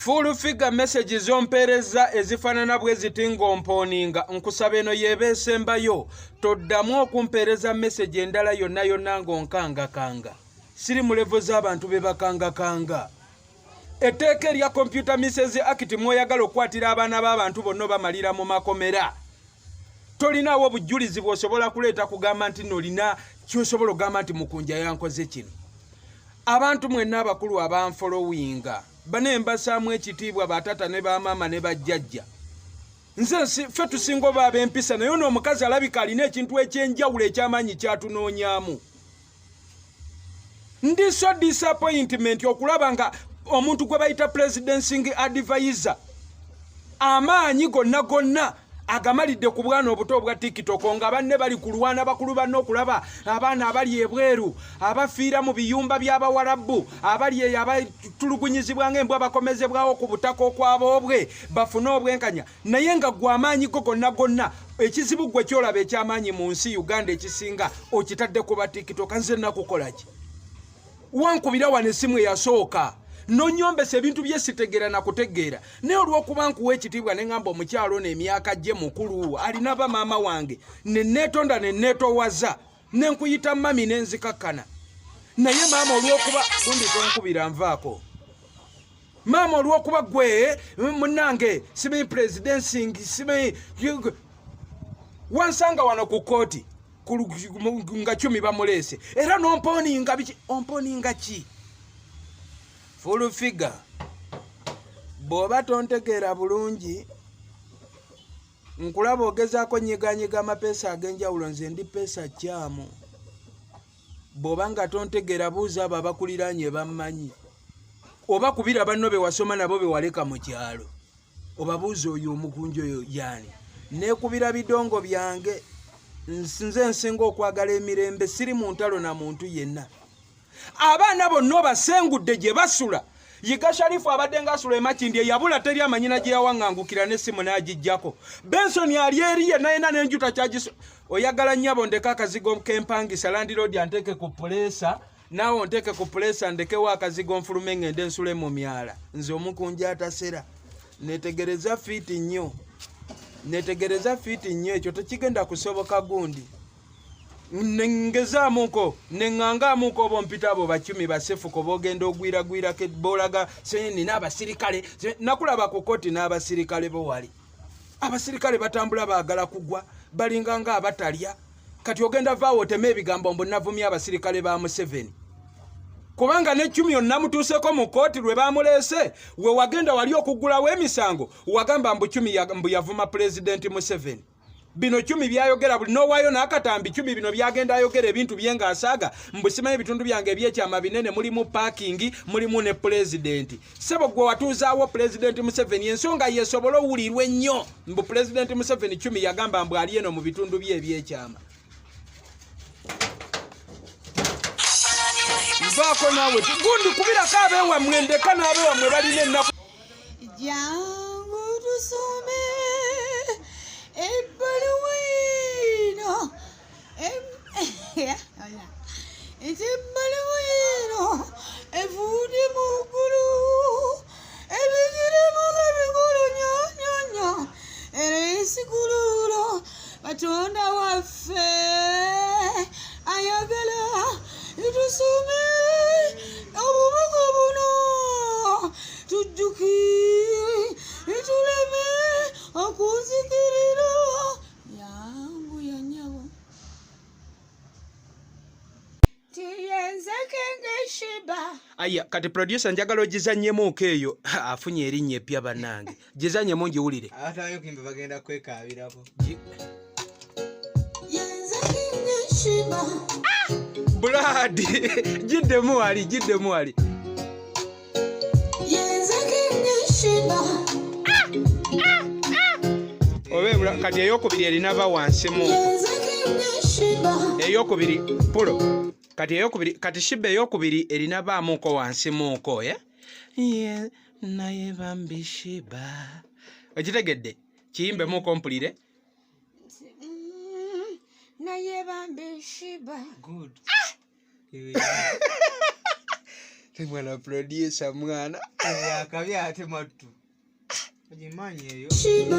Full figure message zompeerezza ezifaanana bwe ziti ng'ompooninga, nkusaba eno y'eba esembayo. Toddamu okumpeereza message endala yonna yonna ng'onkangakanga. Siri mu level z'abantu be bakangakanga. Etteeka erya Computer Misses Act mw'oyagala okukwatira abaana b'abantu bonna obamalira mu makomera. Tolinaawo bujulizi bw'osobola kuleeta kugamba nti nno olina ky'osobola okugamba nti Mukunja yankoze kino. Abantu mwenna abakulu abanfolowinga bane mbasaamu ekitiibwa, batata ne bamaama ne bajjajja. Nze ffe tusinga oba ab'empisa, naye ono omukazi alabika alina ekintu eky'enjawulo eky'amaanyi ky'atunoonyaamu. Ndi so disappointment okulaba nga omuntu gwe bayita presidencing advisor amaanyi gonna gonna agamalidde ku bwana obuto obwa TikTok, nga banne bali kulwana bakulu banne okulaba abaana abali ebweru abafiira mu biyumba by'Abawarabu, abali eyo abatulugunyizibwa ng'embwa, bakomezebwawo ku butaka okwaboobwe bafune obwenkanya, naye nga gwe amaanyi go gonna gonna, ekizibu gwe kyolaba eky'amaanyi mu nsi Uganda ekisinga okitadde ku ba TikTok. Nze nakukola ki? Wankubira wano essimu eyasooka nonyombesa ebintu byesitegeera nakutegeera, naye olw'okuba nkuwa ekitiibwa ne ŋŋamba omukyalo ono emyaka gye mukulu alina ba maama wange, ne neetonda ne neetowaza ne nkuyita mami ne nzikakkana. Naye maama, olw'okuba gundi tonkubira nvaako maama, olw'okuba gwe munnange simanyi presidencing simanyi, wansanga wano ku kooti nga cumi bamuleese era nomponinga biki, omponinga ki? Full figure, bw'oba tontegeera bulungi, nkulaba ogezaako nyiganyiga amapeesa ag'enjawulo. Nze ndi peesa kyamu. Bw'oba nga tontegeera, buuza abo abakuliraanye bammanyi, oba kubira banno be wasoma nabo be waleka mu kyalo, obabuuza oyo omukunja oyo yaani. Neekubira bidongo byange. Nze nsinga okwagala emirembe, siri mu ntalo na muntu yenna. Abaana bonna obasengudde gye basula. Yiga Sharifu abadde ng'asula emakindi eyabula, teri amanyina gye yawaŋŋangukira, n'essimu n'agiggyako. Benson ali eri yenna yenna n'enjuta kyagisu. Oyagala nnyabo ndeke akazigo k'empangisa, landlord anteeke ku pressure, naawe onteeke ku pressure, ndekewo akazigo nfulume ngende nsule mu myala? Nze omukunja atasera, netegereza fiiti nnyo, netegereza fiiti nnyo, ekyo tekigenda kusoboka. Gundi ngezaamuko neŋŋangaamuko oba ompita abo bakumi basefuko bogenda ogwiragwirako bolaga nina abasirikale. Nakulaba ku kooti n'abasirikale bo wali abasirikale batambula baagala kugwa, balinga nga abatalya. Kati ogenda vaawo oteme ebigambo mbu navumya abasirikale ba Museveni, kubanga n'eccumi onnamutuuseko mu kooti lwe bamuleese. We wagenda wali okuggulawo emisango, wagamba mbu cumi mbu yavuma Pulezidenti Museveni. Bino cumi byayogera buli n'owaayo n'akatambi. Cumi bino byagenda ayogera ebintu bye ng'asaaga mbu simanyi ebitundu byange ebyekyama binene, mulimu parking, mulimu ne pulezidenti. Sebo gwe watuuzaawo Pulezidenti Museveni, ensonga yesobole owulirwa ennyo mbu Pulezidenti Museveni cumi yagamba mbu ali eno mu bitundu bye ebyekyama. Nvaako naawe gundi kubirako abeewammwe, ndeka n'abeewammwe balina ennaku. Jangu tusome ebbaluwa eno. Nti ebbaluwa eno evudde mu ggulu, ebigirimu ebikulu nnyo nnyo nnyo, era esigululo Katonda waffe ayagala tusome obubaka buno, tujjukire tuleme okuzikirira. Yangu yanyabo tiyenzekengeshiba. Aya, kati producer, njagala ogizannyemuuko eyo. Afunye erinnya eppya bannange, gizannyemu ngiwulire. Abatamanyi okuyimba bagenda kwekaabirako. Yenzekengeshiba. Buladi, giddemu wali, giddemu wali. Yenzekengeshiba. Oba ebula kati eyokubiri erinava wansimu. Yenzekengeshiba. Eyokubiri pulo kati eyokubiri kati shiba eyokubiri erina baamuko wansimuuko ye. Ye naye bambi shiba okitegedde, kiyimbemuuko mpulire. Naye bambi shiba. Good. Te mwana producer mwana. Akabi ate mwattu ogimanyi eyo. Shiba.